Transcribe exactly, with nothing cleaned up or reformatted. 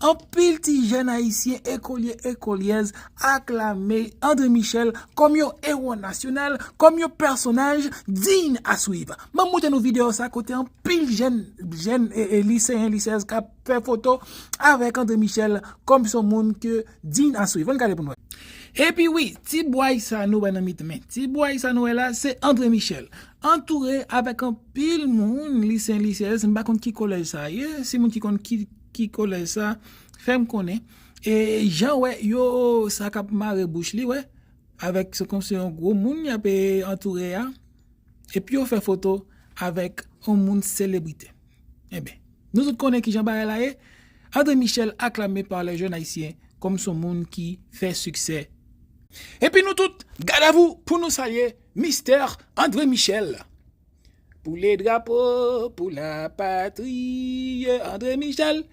Anpil ti jèn ayisyen, ekolye, ekolyèz, aklame André Michel kòm yon ewo nasyonal, kòm yon pèsonaj digne à suivre. Ban m montre nou videyo sa kote anpil jèn, jèn e, e liseyen, liseyèz k ap fè foto avèk André Michel kòm se yon moun ke digne à suivre. Ann gade pou n wè. Epi wi, ti bway sa nou wè nan mitan men. Ti bway sa nou wè la, se André Michel. Antoure avèk anpil moun, liseyen, liseyèz, m pa konn ki kolèj sa ye. Si moun ki konn ki, ki kolèj sa, fè m konnen. E jan wè yo, sa k ap mare bouch li, wè. Avèk se kòmsi yon gwo moun y ap, e, antoure a. Epi yo fè foto avèk yon moun selebrite. Enben, nou tout konnen kijan bagay la ye. André Michel aklame pa lè jèn ayisyen kòm se yon moun ki fè siksè. Epi nou tout, gadavou pou nou salye Mistè André Michel. Pou le drapo, pou la patri, André Michel,